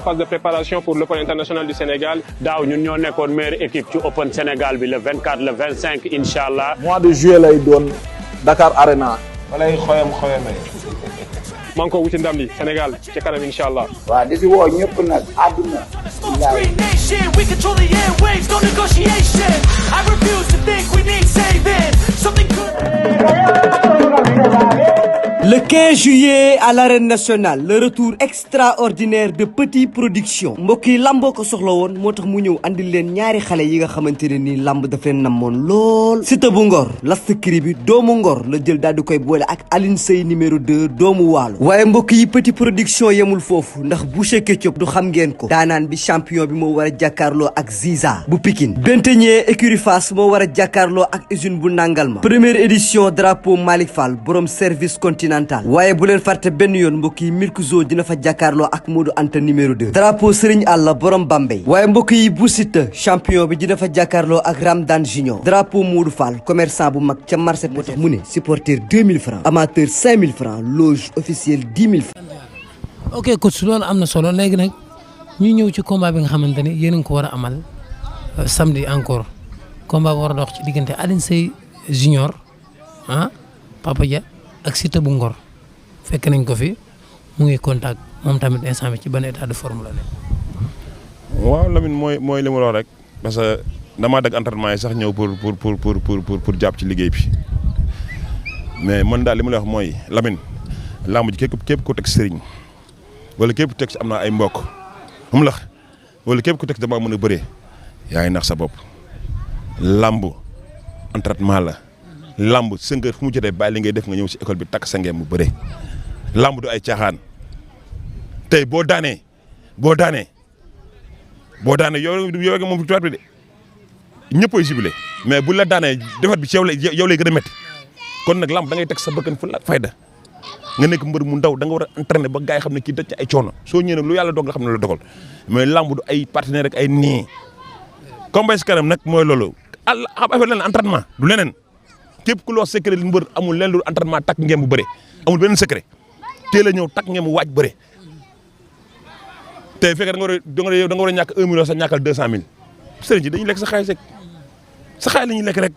phase de préparation pour l'Open international du Sénégal. daaw ñun ñoo nekkoon meilleure équipe ci Open Sénégal bi le 24 le 25 incha allah. mois de juillet lay doon Dakar Arena. walay xoyam-xoyamee. maa ngi ko wuti ndam li Sénégal ci kanam incha allah. waaw di si woo ñëpp nag àdduna. We control the airwaves, no negotiation. I refuse to think we need saving. Something good. Le 15 juillet à l'arène nationale le retour extraordinaire de Petit Production mbokk yi lamboo ko soxla woon moo tax mu ñëw andil leen ñaari xale yi nga xamante ne nii lamb daf leen namoon lool. Siteu bu Ngor lastkri bi doomu Ngor la jël daal di koy boole ak Aline Sey numéro 2 doomu Waalo. waaye mbokk yi Petit Production yemul foofu ndax Boucher Ketchup du xam ngeen ko daanaan bi champion bi moo war a jàkkaarloo ak Ziza bu Pikine. Benteñe écurie Fass moo war a jàkkaarloo ak usine bu Nangalma. première édition drapeau Malick Fall borom service continental. waaye bu leen fàtte benn yoon mbokk yi Milkzo dina fa jàkkaarloo ak Modou Anta numéro 2 drapeau Serigne Alla borom Bambey. waaye mbokk yi bu Siteu champion bi dina fa jàkkaarloo ak Ramdan Junior drapeau Modou Fall commerçant bu mag ca marché moo tax mu ne supporter 2000 francs amateur 5000 francs loge officielle 10 000 francs. ok coach loolu am na solo léegi nag ñu ñëw ci combat bi nga xamante ni yéen a ngi ko war a amal samedi encore combat bi war a dox ci diggante Aline Sey Junior Papa Dia ak Siteu bu Ngor fekk nañ ko fi mu ngi contact moom tamit instant bi ci ban état de forme la nekk. waaw Lamine mooy li ma la wax rek parce que damaa dagg entraînement yi sax ñëw pour jàpp ci liggéey bi mais man daal li ma la wax mooy Lamine làmb ji képp ku teg sëriñ wala képp ku teg si am naa ay mbokk xam la wala képp ku teg damaa mën a bëree yaa ngi nax sa bopp làmb entraînement la. lamb sëngër fu mu jotee bàyyi li ngay def nga ñëw si école bi takk sa ngeen mu bëre lamb du ay caaxaan tey boo daanee yow moom victoire bi de ñëppay ciblé mais bu la daanee defat bi ci yow lay gën a métti kon nag lamb da ngay teg sa bëkkan fu la fayda nga nekk mbër mu ndaw da nga war a entraîner ba gars yi xam ne kii daj ci ay coono soo ñëwee nag lu yàlla dogal nga xam ne la dogal mais lamb du ay partenaire rek ay nii combat si kanam nag mooy loolu xam affaire leneen entraînement du leneen. képp ku loo secret li mbër amul leen lu entraînement takk ngeen bu bëre amul benn secret teel a ñëw takk ngeen mu waaj bëre tey fekk da nga war a ñàkk 1 million sax ñàkkal 200000 sëriñ ci dañuy lekk sa xaalis rek sa xaalis la ñuy lekk rek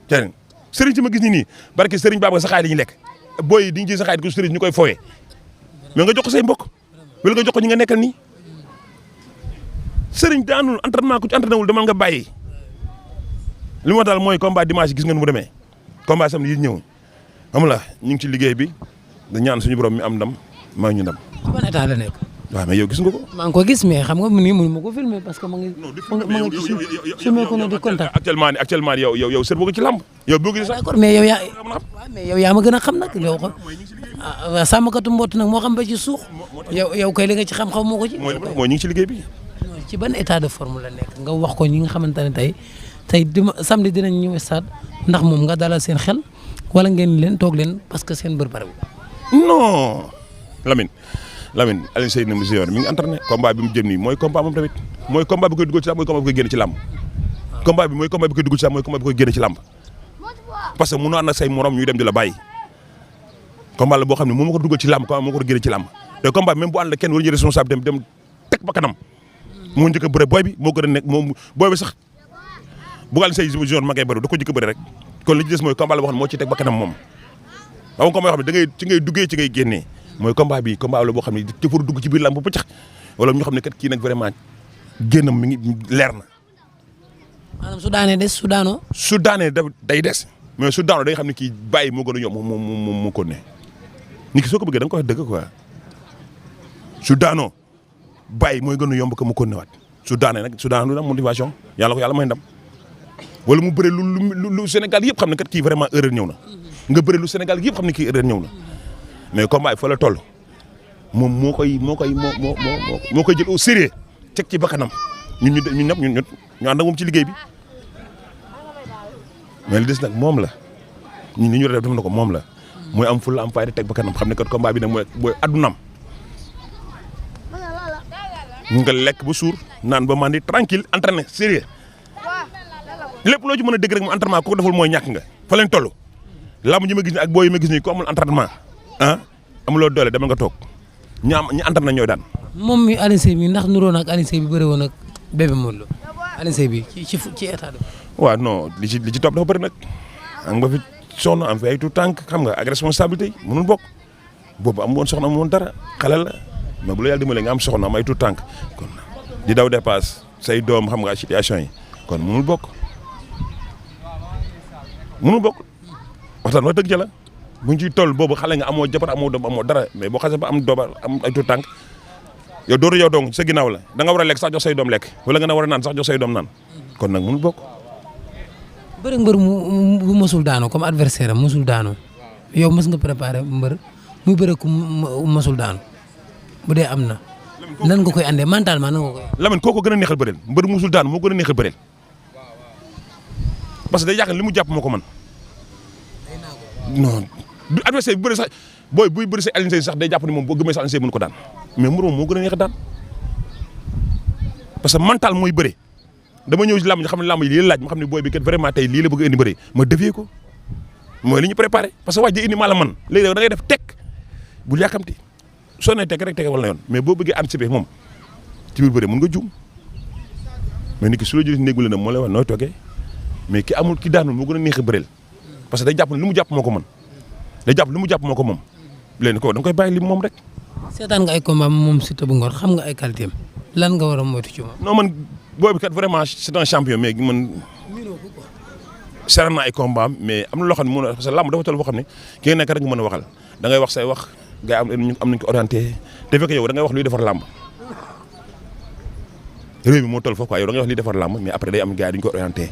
jërëjëf sëriñ ci ma gis nii barke sëriñ Baba sa xaalis la ñuy lekk booy yi diñu ci sa xaalis ko sëriñ ñu koy fowee mais nga jox ko say mbokk wala nga jox ko ñi nga nekkal nii sëriñ daanul entraînement ku ci entraîné wul demal nga bàyyi li ma daal mooy combat dimanche gis ngeen mu demee. combat sam yi ñëw xam la ñu ngi ci liggéey bi da ñaan suñu borom mi am ndam maa ngi ñu ndam. ci ban état la nekk. waaw mais yow gis nga ko. maa ngi ko gis mais xam nga nii mënu ma ko filmer parce que ma ngi ci ko na di contact. actuellement yow sër boo ko ci làmb. yow boo gis sax d'accord mais yow yaa ma gën a xam nag yow ko sàmmkatu mbott nag moo xam ba ci suux yow kay li nga ci xam-xam moo ko ci. mooy ñu ngi ci liggéey bi. ci ban état de forme la nekk nga wax ko ñi nga xamante ne tey samedi dinañ ñëw stade ndax moom nga dalal seen xel wala ngeen leen toog leen parce que seen bër bariwul. non Lamine Alioune Seye numéro Junior mi ngi entraîné combat bi mu jëm nii mooy combat moom tamit mooy combat bi koy dugal ci làmb mooy combat bi koy génne ci làmb. combat bi mooy combat bi koy dugal ci làmb mooy combat bi koy génne ci làmb parce que mënoo ànd ak say morom ñuy dem di la bàyyi combat la boo xam ne moom moo ko dugal ci làmb combat moo ko génne ci làmb te combat bi même bu ànd la kenn war ñu responsable dem teg ba kanam moo njëkk a bëre booy bi moo gën a nekk moom booy bi sax bu Alioune Seye Junior ma ngay bëri da ko jëkk bëri rek kon li ci des mooy combat la boo xam ne moo ci teg ba kanam moom waaw combat yoo xam ne da ngay ci ngay duggee ci ngay génnee mooy combat bi combat la boo xam ne ci pour dugg ci biir lamb bu cax wala ñu xam ne kat kii nag vraiment génnam mi ngi leer na. maanaam su daanee des su daanoo. su daanee day des mais su daanoo day xam ne kii bàyyi moo gën a yomb mu ko ne nit ki soo ko bëggee da nga ko wax dëgg quoi su daanoo bàyyi mooy gën a yomb ko mu ko newaat su daanee nag su daanoo lu am motivation yàlla ko yàlla may ndam. wala mu bëre lu Sénégal yëpp xam ne kat kii vraiment erreur ñëw na nga bëre lu Sénégal yëpp xam ne kii erreur ñëw na mais combat yi fa la toll moom moo koy jël au sérieux teg ci bakkanam ñun ñëpp ñu ànd ak moom ci liggéey bi mais li des nag moom la ñun li ñu def na ko moom la mooy am fulla am fayda teg bakkanam xam ne kat combat bi nag mooy addunaam nga lekk ba suur naan ba mandi tranquille entraîné sérieux lépp loo ci mën a dégg rek mu entraînement ku ko deful mooy ñàkk nga fa lañ toll làmb ñi ma gis ni ak booy yi ma gis nii ku amul entraînement amuloo doole demal nga toog ñi entraîné ñooy daan moom mi Alioune Seye bi ndax nuroo na ak Alioune Seye bi bëri woon ak Bébé Modou Lo Alioune Seye bi ci état de. waaw non li ci topp dafa bëri nag am nga fi soxna am fi ay tout tànk xam nga ak responsabilité yi mënul bokk boobu am woon soxna am woon dara xale la mais bu la yàlla dimbalee nga am soxna am ay tout tànk kon di daw dépasse say doom xam nga situation yi kon mënul bokk waxtaan wax dëgg ca la bu ñu ciy toll boobu xale nga amoo jabar amoo doom amoo dara mais boo xasee ba am doom am ay tout tànk yow dooru yow dong sa ginnaaw la da nga war a lekk sax jox say doom lekk wala nga war a naan sax jox say doom naan kon nag mënul bokk. bëri mbër mu mësul daanoo comme adversaire am mësul daanoo yow mës nga préparé mbër muy bëri ku mësul daanoo bu dee am na nan nga koy andee mentalement nan nga koy. Lamine kooku gën a neexal bëreel mbër musul daanoo moo gën a neexal bëreel parce que day yàq li mu jàpp moo ko man non du adversaire bu bëri sax booy buy bëri sa Alioune Seye sax day jàpp ni moom boo gëmee sa Alioune Seye mën ko daan mais mbër moom moo gën a neex daan parce que mental mooy bëre. dama ñëw si làmb ji xam ne làmb yi lii la laaj ma xam ne booy bi kat vraiment tey lii la bëgg a indi bëri ma dévier ko mooy li ñu préparé parce que waaj day indi maa la man léegi da ngay def teg bul yàkkamti soo nee teg rek tege wala na yoon mais boo bëggee anticiper moom ci biir bëri mën nga juum mais nit ki su la jëlee si néegu la nag moo lay wax nooy toogee mais ki amul ki daanul moo gën a neex a bëreel parce que day jàpp ne lu mu jàpp moo ko mën day jàpp lu mu jàpp moo ko moom léegi ko da nga koy bàyyi li moom rek. seetaan nga ay combat moom Siteu bu Ngor xam nga ay qualité am lan nga war a moytu ci moom. non man booy bi kat vraiment c'est un champion mais man seetaan naa ay combat mais am na loo xam ne mën na parce que làmb dafa toll boo xam ne ki nga nekk rek nga mën a waxal da ngay wax say wax gars yi am nañu ko orienté te fekk yow da ngay wax luy defar làmb réew mi moo toll foofu quoi yow da ngay wax luy defar làmb mais après day am gars yi duñu ko orienté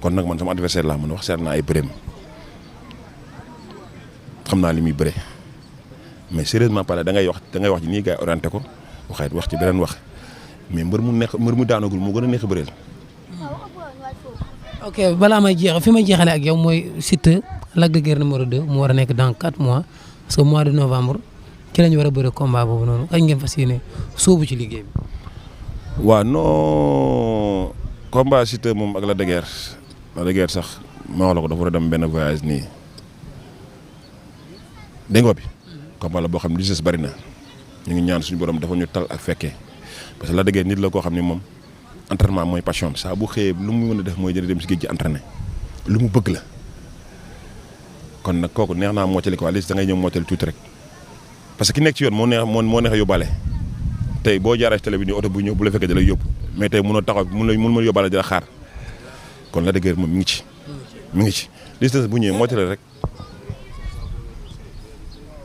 kon nag man sama adversaire laa mën a wax seet naa ay bëreem xam naa li muy bëre mais sérieusement parlé da ngay wax ji nii gars yi orienté ko waxaat wax ci beneen wax mais mbër mu daanagul moo gën a neex a bëreel. ok balaa may jeex fi may jeexalee ak yow mooy Siteu Lac de Guiers numéro 2 mu war a nekk dans 4 mois parce que mois de novembre ci lañ war a bëre combat boobu noonu kañ ngeen fas yéene sóobu ci liggéey bi. waaw non combat Siteu moom ak Lac de Guiers sax ma wax la ko dafa war a dem benn voyage nii dégg nga bi combat la boo xam ne li ci des bari na ñu ngi ñaan suñu borom dafa ñu tal ak fekkee parce que Lac de Guiers nit la koo xam ne moom entraînement mooy passion saa bu xëyee lu mu mën a def mooy jël dem si géej gi entraîné lu mu bëgg la kon nag kooku neex naa mottali ko waaye da ngay ñëw mottali tuuti rek parce que ki nekk ci yoon moo neex a yóbbaale tey boo jaaree si télé bi nii oto bu ñëw bu la fekkee da lay yóbbu mais tey mënoo taxaw mën yóbbaale di la xaar kon Lac de Guiers moom mi ngi ci distance bu ñëwee mottali rek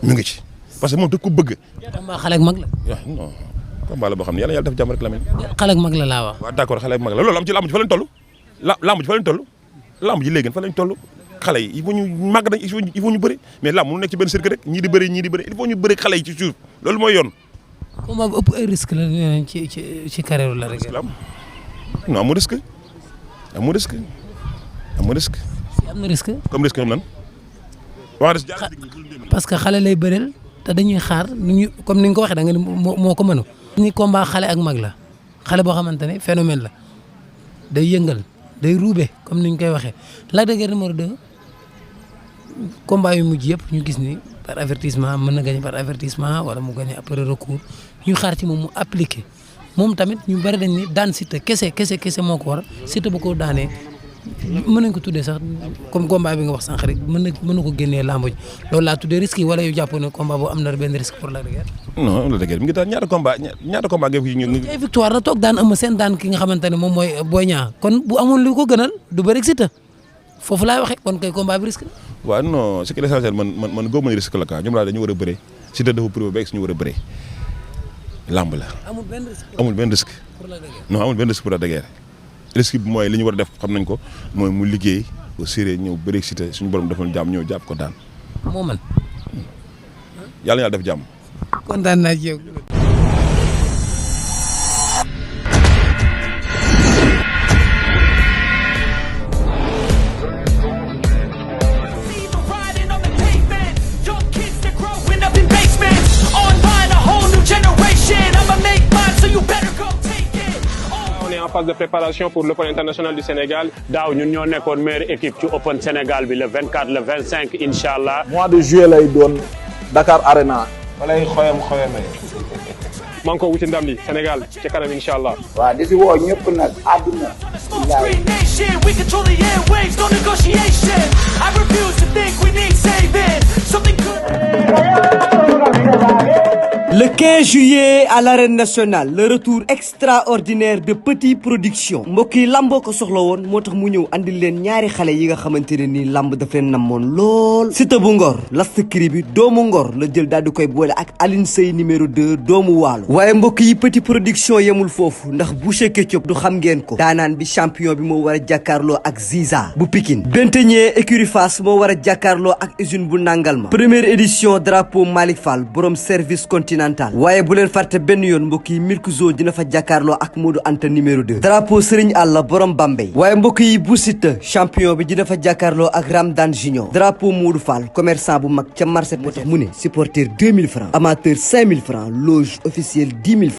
mi ngi ci parce que moom da ko bëgg. combat xale ak mag la. waaw non combat la boo xam ne yàlla def jàmm rek Lamine. xale ak mag la laa wax. waaw d'accord xale ak mag la loolu am ci lamb ji fa lañ toll. lamb ji fa lañ toll lamb ji léegi fa lañ toll xale yi il faut ñu màgg nañ il faut ñu bëri mais lamb mu nekk ci benn cirque rek ñii di bëri il faut ñu bëri xale yi ci suuf loolu mooy yoon. combat bu ëpp ay risque la ci carrière la rek. non amul risque amul risque. si am na risque. comme risque am nan. wax parce que xale lay bëreel te dañuy xaar comme ni nga ko waxee da nga ni moo ko mënu. ni combat xale ak mag la xale boo xamante ne phénomène la day yëngal day ruube comme ni ñu koy waxee Lac de Guiers numéro 2 combat yu mujj yëpp ñu gis ni par avertissement mën na gagner par avertissement wala mu gagner après recours ñu xaar ci moom mu appliqué moom tamit ñu bari dañ ni daan Siteu kese moo ko war Siteu bu ko daanee mën nañ ko tuddee sax comme combat bi nga wax sànq rek mën na ko génnee lamb ji loolu laa tuddee risque yi wala yu jàppoon ne combat boobu am na benn risque pour Lac de Guiers. non Lac de Guiers mi ngi daan ñaata combat ngeen ay victoire la toog daan Eumeu Sène daan ki nga xamante ne moom mooy Boy Niang kon bu amoon lu ko gënal du bëri Siteu foofu laay waxee kon kay combat bi risque la. waaw non ce qui est l'essentiel man góob ma risque la quoi ñoom laa dañu war a bëree Siteu dafa prouvé ba suñu war a bëree lamb la. amul benn risque pour Lac de Guiers. non amul benn risque pour Lac de Guiers risque bi mooy li ñu war a def xam nañ ko mooy mu liggéey au sérieux ñëw bëri Siteu suñu borom defal jàmm ñëw jàpp ko daan. moo man yàlla def jàmm. kontaan naa ci yow. Riding on the pavement, young kids that growing up in basements. Online, a whole new generation. I'ma make mine, so you better go take it. On est en phase de préparation pour l'Open international du Sénégal. daaw ñun ñoo nekkoon meilleure équipe ci Open Sénégal bi le 24 le 25 incha allah. mois de juillet lay doon Dakar Arena. walay xoyam xoyamee maa ngi ko wuti ndam li Sénégal ci kanam incha allah. waaw di si woo ñëpp nag àdduna. Screen nation, we control the airwaves, no negotiation. I refuse to think we need saving. Something good. Le 15 juillet à l'arène nationale le retour extraordinaire de Petit Production mbokk yi lamboo ko soxla woon moo tax mu ñëw andil leen ñaari xale yi nga xamante ne nii lamb daf leen namoon lool. Siteu bu Ngor lastkri bi doomu Ngor la jël daal di koy boole ak Alioune Seye numéro 2 doomu Waalo. waaye mbokk yi Petit Production yemul foofu ndax Boucher Ketchup du xam ngeen ko daanaan bi champion bi moo war a jàkkaarloo ak Ziza bu Pikine. Benteñe écurie Fass moo war a jàkkaarloo ak usine bu Nangalma. première édition drapeau Malick Fall borom service continental. waaye bu leen fàtte benn yoon mbokk yi Milkzo dina fa jàkkaarloo ak Modou Anta numéro 2 drapeau Serigne Alla borom Bambey. waaye mbokk yi bu Siteu champion bi dina fa jàkkaarloo ak Ramdan Junior drapeau Modou Fall commerçant bu mag ca marché moo tax mu ne supporter 2000 francs amateur 5000 francs loge officielle 10 000 francs